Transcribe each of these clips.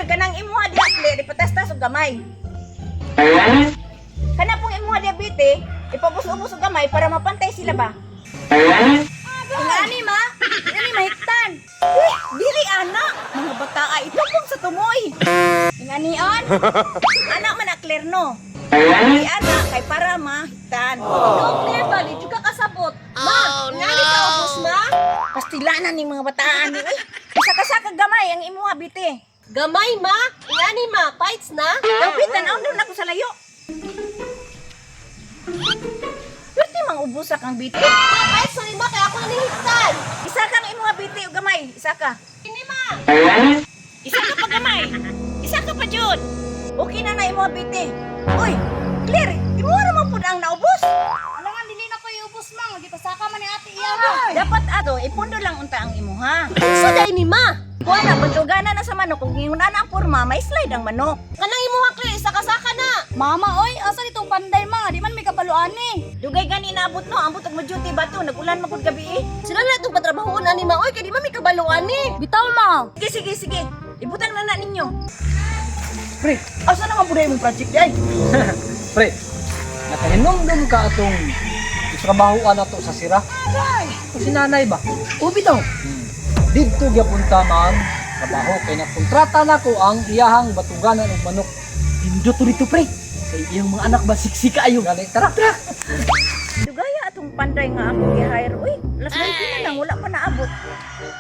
Kanang imuha diha, Claire, ipatastas og gamay. Kana pong imuha diha, Bite, ipabus-ubos og gamay para mapantay sila ba? Ingani ma, ingani mahiktan. Uy, dili ana, mga bataa itupong sa tumoy. Inganion? Ana man na Claire no. Dili ana kay para mahiktan. No, Claire ba? Di ka kasabot. Ma, ingani ka ubos, ma? Pastila na ning mga bataan ni. Uy, isa ka sa gamay ang imuha, Bite. Gamay, ma? Ingani, ma? Fights na? Ang bitan aw doon ako sa layo. Pwede mang ubusak ang biti. Ma, fights na ni ma, kaya ako nanihiktan. Isa kang imuha biti o gamay, isa ka. Ini, ma. Isa ka pa gamay. Isa ka pa jud. Okay na na imuha biti. Uy, Claire, imuha naman pud ang naubos. Alangan dili na ko iubos ma, gipasaka man ni ate iya. Dapat ato ipundo lang unta ang imuha. Unsa day ni ma? Kuha na, bantugana na sa manok. Kung ingon na ang porma, may slide ang manok. Kanang imuha, Claire, isa ka saka na. Mama oy, asa nitong panday ma? Di man may kabaluan ni. Dugay gani naabot no, ambot og mo duty ba to, nagulan man gud gabi eh. Sila na itong patrabahoon ani ma, oy, kay di ma may kabaluan ni. Bitaw ma. Sige, sige, sige. Ibutang na na ninyo. Pre, asa na nga po imong project di ay? Pre, nakahinumdum ka atong itrabahoan nato sa sira. Kung si nanay ba? Ubi daw. Didto gyapon ta ma'am, trabaho kay nakontrata nako ang iyahang batuganan og manok. Pindot to dito pre. Kay iyang mga anak ba siksika ayo. Gani tara. Tara. Dugaya atong panday nga ako gi-hire. Uy, alas 9 na lang, wala pa naabot.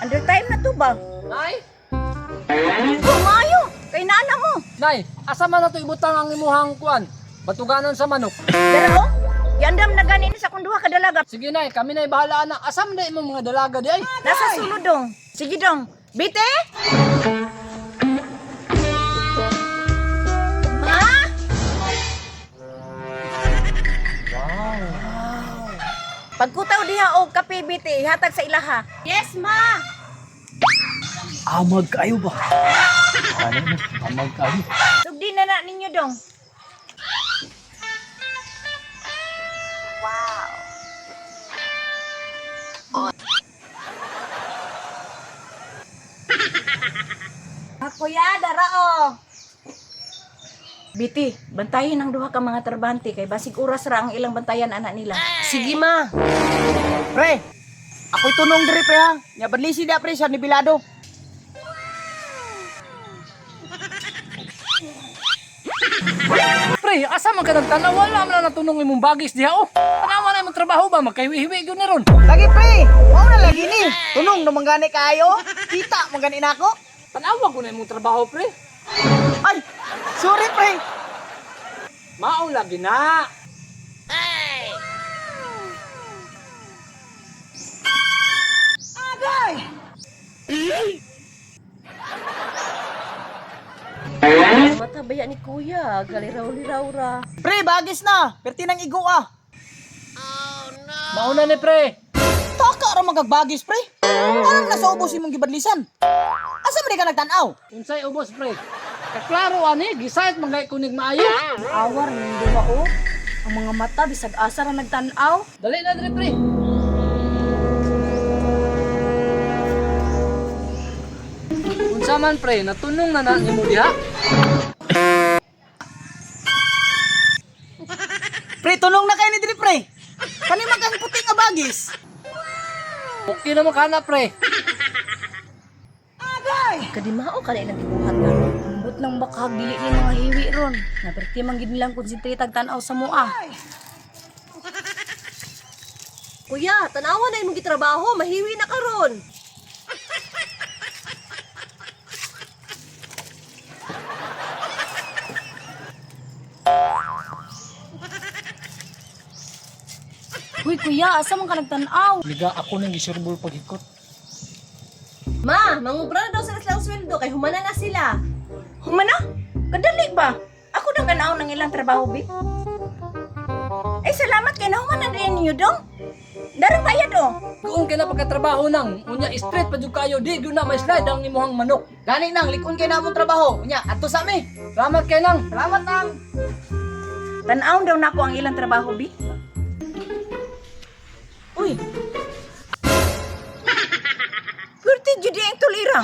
Under time na to ba? Nay, Oh, maayo! Kay naana mo. nay, asa man nato ibutang ang imuhang kuan? Batuganan sa manok. Dara oh, yandam na gani ni sa akong duha ka dalaga. Sige nay, kami nay bahala na. Asa man na imong mga dalaga di ay? Nasa sulod dong. Sige dong. Bite? Ma? Wow. Pagkutaw diha og kape bite, ihatag sa ilaha. Yes, ma. Amag kayo ba? Ano, amag kayo. Sugdi na na ninyo dong. Ah, kuya, dara oh. Biti, bantayin ang duha ka mga trabante kay basig oras ra ang ilang bantayan anak nila. Sige, ma. Pre, ako'y tunong diri pre ha. Nya badlisi da pre sa nibilado. Pre, asa man ka nagtanaw? Wala man na natunong imong bagis diha oh. Tanawa na imong trabaho ba magkahiwi-hiwi gyud ni ron. Lagi pre, mao na lagi ni. Tunong naman gani kayo. Kita man gani nako. Tanawa ko na imong trabaho, pre. Ay, sorry pre. Mao lagi na. Mata baya ni kuya, galiraw-liraw ra. Pre, bagis na. Perti nang igo ah. Mao na ni pre. Taka ra magagbagis pre. Anong nasa ubos imong gibadlisan? Asa man di ka nagtan-aw? Unsay ubos pre? Kaklaro ani, gisayt man kay kunig maayo. Awar ning duha oh. Ang mga mata bisag asa ra nagtan-aw. Dali na diri pre. Unsa man pre, natunong na na nimo diha? Pre, tunong na kayo ni diri pre. Kani man kang puti nga bagis. Okay na man kana pre. Kadimao ka na ilang gibuhat na. Ambot ng bakag dili ni mga hiwi ron. Naperti man gid nilang konsentrate tag tan-aw sa mua. Kuya, tanawa na imong gitrabaho, mahiwi na karon. Huy kuya, asa man ka nagtan-aw? Liga ako nang gisurbol paghikot. Ma, mangubra na daw sila silang sweldo kay humana na sila. Humana? Kadali ba? Ako na ganaw ng ilang trabaho, bi. Ay, salamat kay nahuman na rin ninyo dong. Darang bayad oh. Kung kay na pagkatrabaho nang unya straight pa jud kayo di gyud na may slide ang imuhang manok. Gani nang likon kay namong trabaho. Unya, adto sa mi. Salamat kay nang. Salamat nang. Tanaw daw nako ang ilang trabaho, bi. Uy. Pwerte jud ang tulira.